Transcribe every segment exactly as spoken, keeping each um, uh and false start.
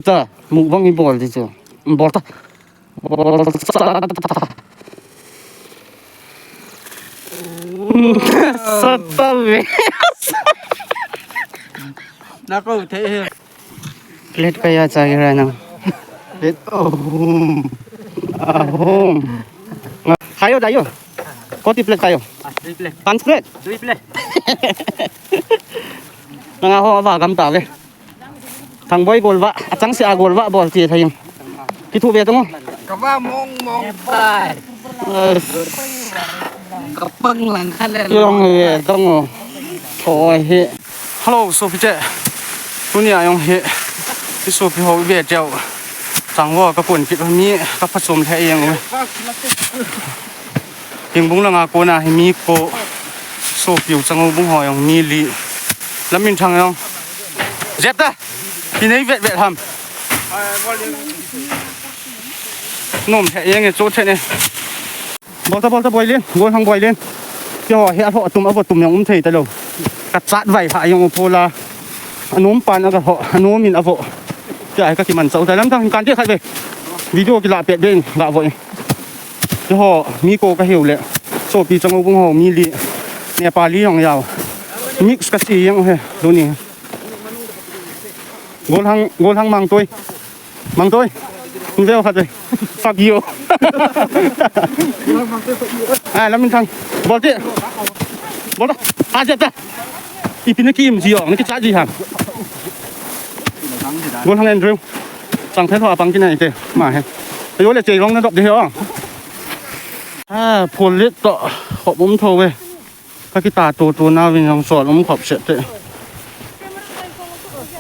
Ta, mukbang hi bol di chu. Bol ta. Bol ta. Sat ta ve. Nako thei he. Plate kaya cha kira nang. Plate ahom. Ahom. Khayo dayo. Koti plate khayo. Ah, three plate. Tan plate. Three plate. Nang ahom ava gam ta ve. Thangboi golvah, achang se a golvah bol ti thei. Kithu ve tong. Kava mong mong tai. Kapang lang khat le. Yong ve tong. Oi he. Hello, sopi te. Tunia jong hi. Hi sopi ho ve teu. Tangvo ka kon kit mi ka phachom lheh jeng. Hingbung langa kona hi mi ko. Sopi u Changoubung ho jong mi li. Laminthang jong. Jep ta. Hi nei vet vet ham. Nom lheh jeng e chu the ne. Bol ta, bol ta, Boilen, Golhang Boilen. Keiho hi alhoh atum, avo tum jong um thei talou. Ka chat vai pha jong u phola. Anom pan aga ho, anom in avo. Kei a hi ka kiman chau ta lam ta, kan te khat ve. Video kila pet ve in, ga vo in. Keiho, mi ko ka hiu le. Sopi Changoubung ho, mi li. Nepali jong jao. Mix ka si jeng u he, tuni. Golhang, Golhang Mangtoi. Mangtoi. Veo khat ve. Fuck you. Ah, Laminthang. Bol ti. Bol ta. Ah, jep ta. Ipi na ki im ji o, na ki cha ji ham. Golhang Andrew. Changphel ho apang kinai te. Ma he. Ajo le Cheirong na dop de he o. Ah, phol let to. Khop um tho ve. Ka kita tu tu na vin jong sol um khop set te.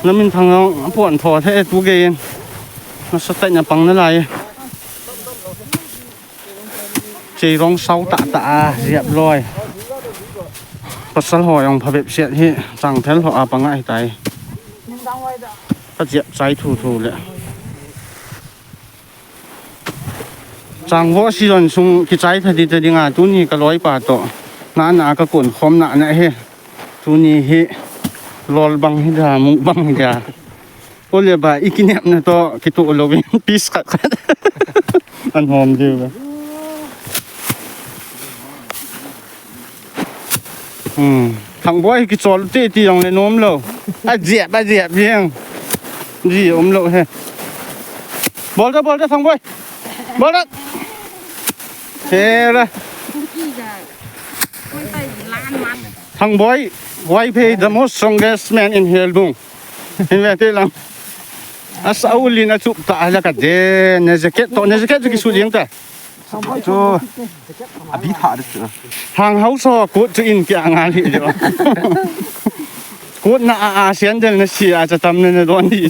Laminthang jong apuan tho the tu gei in. Nasa tai na pang nalai. Cheirong sao ta ta a, jep loi. Pasal ho jong phabep set hi, Changphel ho apang ahi tai. Ka jep chai thu thu le. Changvo season sung kichai tha di ta dinga, tuni ka loipa to. Na na ka kon khom na na he. Tuni hi lol bang hi da, mukbang hi da. Ole ba, i kinepna to, kitu lovin, piece khat khat. An hom diu ba. Hmm. Thangboi kichol ti ti jong le nom lou. A jep, a jep jeng. Ji um lou he. Bol ta, bol ta, Thangboi. Bol ta. He la. Thangboi, Vaiphei, the most strongest man in Hengbung. Hin ve te lang. Asa ulin achup ta la ka de. Ne jacket to, ne jacket chu kisu jeng ta. Chu, abi tha de chu. Hang hausa kut chu in kia nga li jo. Kut na a, a sian del na si a cha tam na na don di.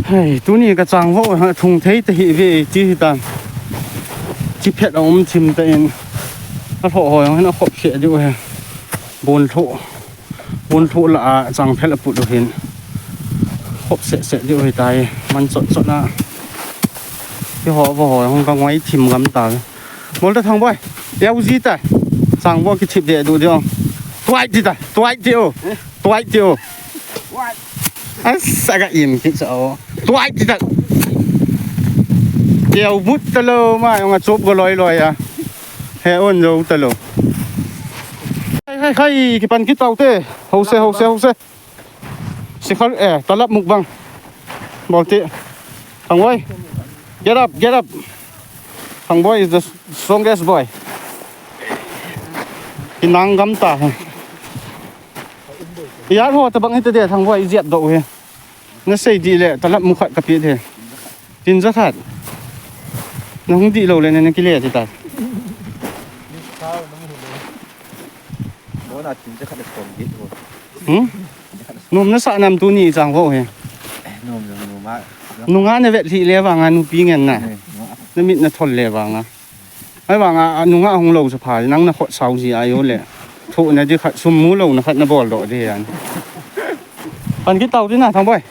Hei, tuni ka Changvo, thung thei ta hi ve ti hi ta. Chi phet a um thim ta in. A tho ho jong hin a khop khe diu he. Bon tho. Bon tho la a Changphel a put u hin. Khop se se diu hi tai. Man chot chot na. Keiho vo ho jong ka ngoi thim gam ta. Bol ta Thangboi. Yau ji ta. Changvo kithip de du de. Tuai ti ta. Tuai ti o. Tuai ti o. Asa ka im kit sa o. Tuai ti ta. Keu but ta lou ma jong a chup go loi loi a. He on jou ta lou. Hai, hai, hai, kipan kit tau te. Hose, hose, hose. Sikhar, eh, talap mukbang. Bol ti. Thangboi. Get up, get up. Thangboi is the strongest boy. Kinang gam ta he. Yar ho ta bang hita de Thangboi jep do he. Na sei di le talap mukhat ka pi de. Tin ja khat. Na hung di lou le na kile ti ta. Bona tin ja khat le som di ho. Hmm? Nom na sa nam tuni Changvo he. Nom, nom, nom a. Nunga na vet hi le vanga nupi ngen na. Eh, nom a. Na mit na thol le vanga. Ai vanga nunga hung lou sa pha nang na khot sau ji ayo le. Thu na di khat sum mu lou na khat na bol do di an. Pan kit tau di na Thangboi.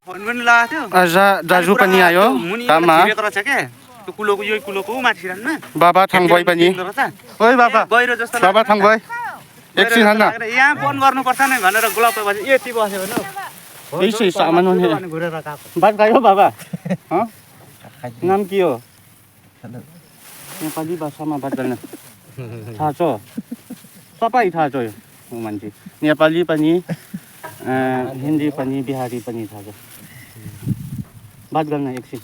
Hon mun la tu. Aja daju pani ayo. Muni kama. Kira kara chake. Tu kulo ku yo kulo ku ma thiran na. Baba Thangboi pani. Oi baba. Baba Thangboi. Action hana. Yahan phone karnu padta nahi, gana gulat pe bas, ye ti bas hai na. Aise saman hon hai. Baat karo baba. Ha? Naam kya ho? Nepali bhasha ma baat karna. Thacho. Sapai thacho. Umanji. Nepali pani, eh, Hindi pani, Bihari pani thacho. Baat karna action.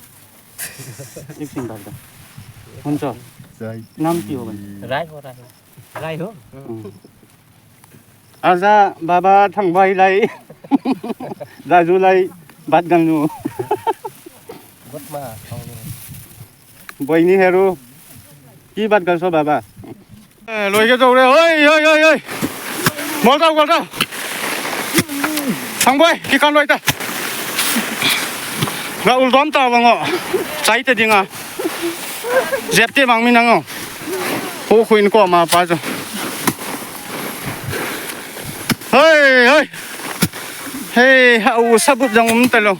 Action baat karna. Huncho. Naam kya ho bhai? Rai ho, Rai ho. Rai ho? Hmm. Acha, baba Thangboi lai. Daju lai. Baat karnu. Baat ma, Boini heru. Ki baat karso baba. Eh, loi ke jao re. Oi, oi, oi, oi. Bol tao, bol tao. Thangboi, ki kan loi ta. Ga ul dom ta bang o. Chai te dinga. Jep te bang mi nang o. Ho khuin ko ma pa jo. Hei, hei. Hei, ha u sabup jang um ta lo.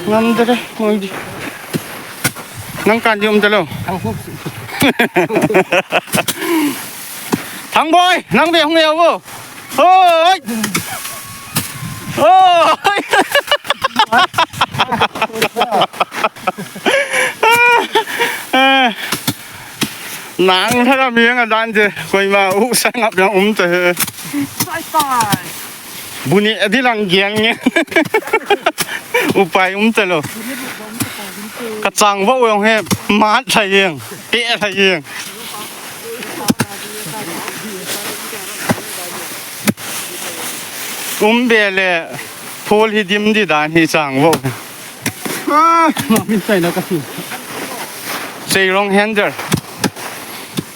Ngam de re, ngoi di. Nang kan di um ta lo. Thangboi, nang ve hung e o. Hoi. Hoi. Nang thara mi nga dan je, koima u sa ngap yang um ta he. Buni adi lang giang nge. Upai um ta lo. Ka chang vo yong he, mat thai yeng, pe thai yeng. Um be le, phul hi dim di dan hi chang vo. Ah, ma min sai na ka si. Sei rong hender.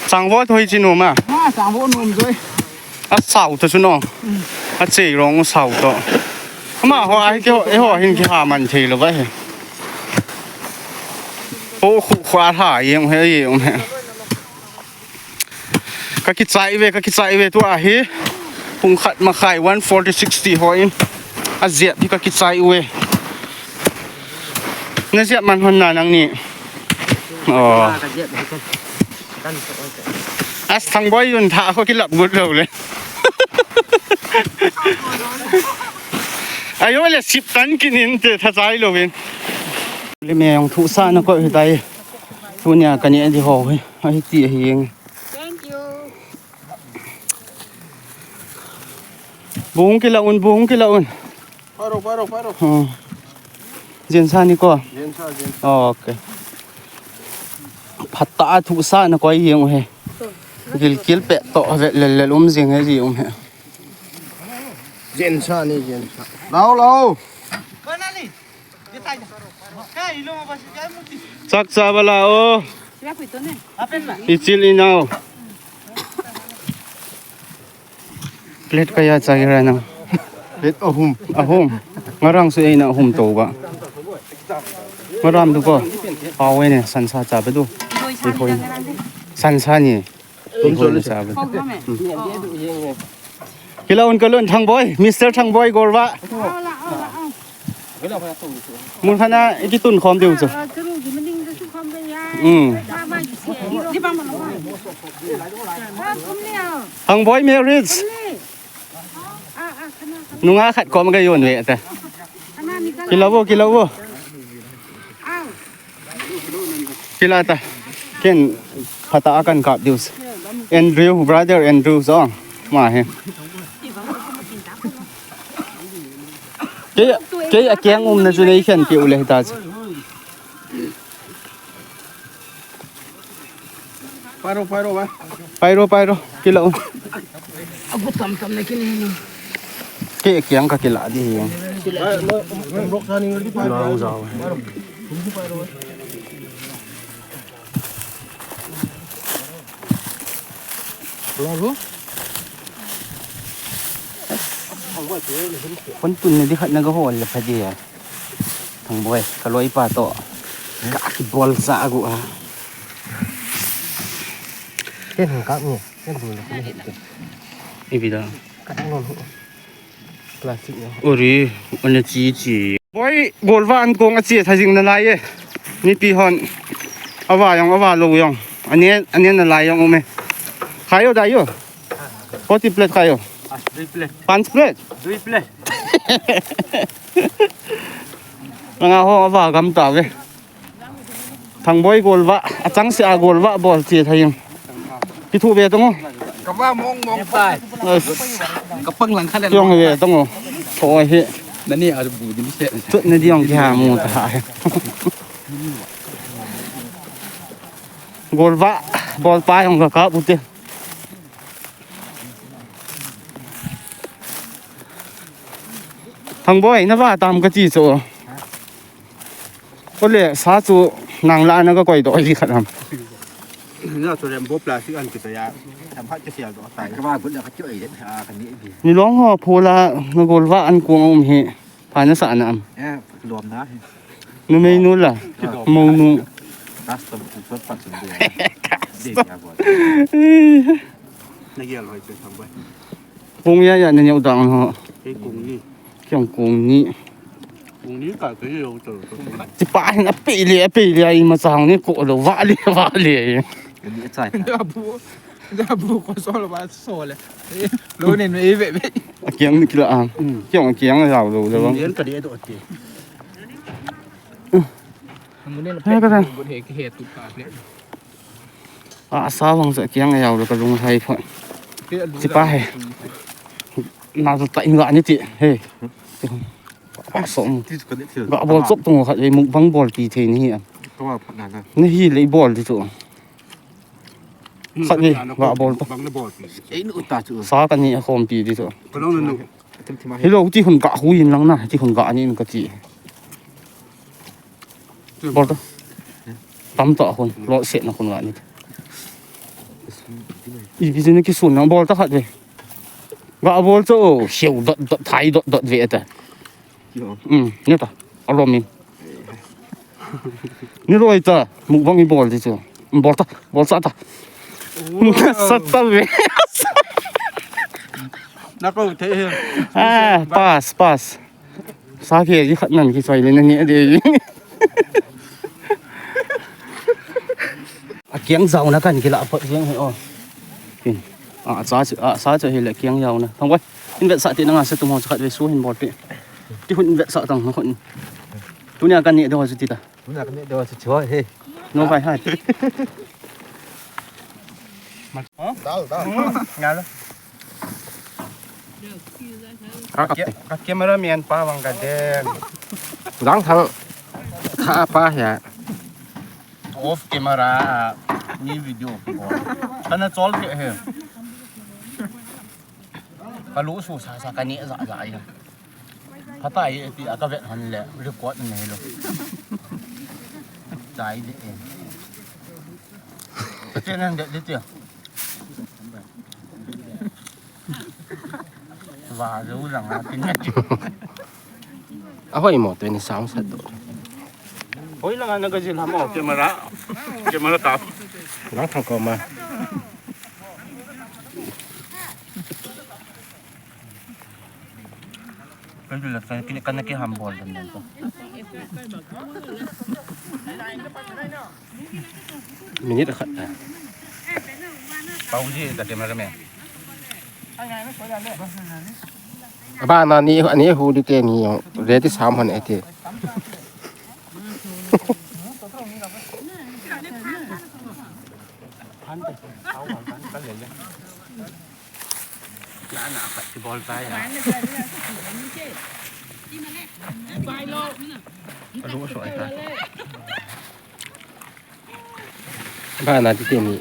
Chang vo thoi chi nu ma. Ma chang vo nu joi. A sau to chu no. A chei rong sau to. Ama ho ai ke ho, e ho hin ki ha man thei lo ba he. O khu khwa ha yeng he yeng he. Ka kichai ve, ka kichai ve tu ahi. Pung khat makhai one forty sixty ho in. A ziat hi ka kichai ve. Na ziat man hon na nang ni. Oh. As Thangboi yun tha ko kilap gut lo le. Ayo le sip tan kinin te tha chai lo vin. Le me yong thu sa na ko hi tai. Tunia kani di ho hi. Ahi ti ahi yeng. Thank you. Bung kila un, bung kila un. Paro, paro, paro. Hmm. Jin sa ni ko. Jin sa, jin sa. Oh, okay. Phat ta thu sa na ko yeng he. Gil kil pe to ve le le um jing he ji um he. Jin sa ni, jin sa. Lao, lao. Chak cha bala o. Ichil inao. Plate kaya cha gira nang. Plate ahum. Ahum. Ngarang su eina ahum to ba. Ngaram du ko. Pau ne sansa cha ba du. Ihoi. Sansa ni. Ihoi ni sa ba. Kila un kalun Thangboi, Mister Thangboi Gorva. Mun khana iki tun khom diu chu. Hmm. Thangboi marriage. Nunga khat kom ka yon ve ta. Kila vo, kila vo. Kila ta. Ken phat a kan kap diu. Andrew, brother Andrew so. Ma he. Kei, kei a keng umna chu nei khen keu le ta chu. Pairo, pairo ba. Pairo, pairo. Kila un. Agu tam tam na kini. Kei a keng ka kila di hi. Rok sa ni ngerti pairo. Long zau. Lalu. Kon tun na di khat na ga hol le pha di ya. Thangboi, ka loi pa to. Ka kibol sa agu a. Ken hung kap ni, ken hung le kini hit. Ibi da. Ka dang non hu. Plastic ni. Ori, ona chi chi. Boi, Gorva an kong a chi tha jing na lai e. Mipi hon. Ava jong, ava lou jong. Ane, ane na lai jong um e. Khai o, dai o. Koti plate khai o. Dui plate. Panch plate. Dui plate. Nanga ho ava gam ta ve. Thangboi golvah, achang se a golvah bol che thei. Kithu ve tong o. Kava mong mong pai. Kapang lang khat le. Tiong ve tong o. Thoi hi. Nani a bu din se. Tut na diong kiha mu ta ha. Golvah bol pa jong ka kap u te. Thangboi, na va tam ka ti chu. Ole, sa chu nang la na ka koi doh ji khat ham. Na chu lem bo plastic an ki ta ya. Tam phat ka sial doh tai. Ka va gut la ka choi le, a, ka ni bi. Nilong ho phola na golvah an kuang um hi. Pha na sa na am. Eh, lom na. Numei nu la. Mou nu. Custom pu sot pat sun de. De ya bo. Na ya loi che Thangboi. Kong ya ya na nyau dang ho. Kei kong ni. Kiang kong ni. Kong ni ka ke yo to. Ti pa hin a pe le, a pe le, ai ma chang ni ko lo va le, va le. Ni a chai. Da bu, da bu ko so lo ba so le. Lo ne no e ve ve. A kiang ni kila a. Kiang a kiang a yau lo le bang. Yen ka de do te. Mu ne na pe. He ka ta. Bu he ki he tu ka le. A, sa vang sa kiang a yau lo ka lung hai pha. Ti pa he. Na sa ta in ga ni ti. He. Pa so. Ga bol chop tung khat le mukbang bol ti thei ni a. Ka va phat na na. Ni hi le bol ti chu. Khat ni ga bol to. Bang na bol ti. Ei nu ta chu. Sa ka ni a khom pi ti chu. Ka long nu. Hello, ti hun ga hu in lang na, ti hun ga ni in ka ti. Bol ta. Tam ta hun, lo se na hun ga ni. I bi ni ki sun na bol ta khat ve. Ga bol chu, siu dot dot, thai dot dot ve ta. Um, ne ta. A lo min. Ni loi ta, mukbang i bol ti chu. Bol ta, bol sa ta. Sa ta ve. Na ko thei he. Ah, pass, pass. Sa ke ji khat nan ki choi le na ni de. A kiang zau na kan ki la pot jeng he o. Kin. A sa chu, a sa chu hi le kiang zau na. Thangboi. In vet sa ti na nga sa tu mo sa khat ve su hin bol ti. Ti hun in vet sa tang na khun. Tunia kan ni de ho chu ti ta. Tunia kan ni de ho chu chu he. No vai hai. Dal, dal. Nga lo. Ka, ka cameraman pa vang ka den. Dang thang. Tha pa ya. Off camera, ni video. Kana chol ke he. Ka lu su sa sa ka ni za za ya. Phatai ti a ka vet han le record nei lo. Chai de e. Chen han de de ti. Va zo lang a tin na ti. A hoi mo twenty sound set do. Hoi lang a na ka jil ham o camera. Camera ta. Lang thang ko ma. Kan tu la kan kini kan ki ham bol dan dan tu. Minute khat ta. Pau ji ta cameraman. Aba na ni, ani hu di te ni yo. Ready sam han e te. Na, na, khat kibol tai a. Alu so ai ta. Ba na ti te ni.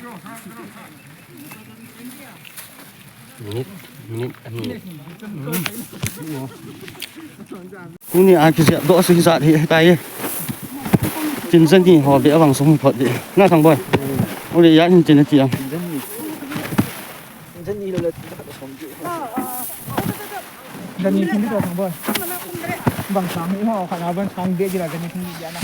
Minute, minute, ani. Tuni a kijep doh su hi jat hi tai. Tin jani ho be avang sung phot de. Na Thangboi. Ole ya in tin ti am. Jani lo le. Jani tin ti Thangboi. Bang sang hi ho kana bang sang de ji la jani tin ti ya na.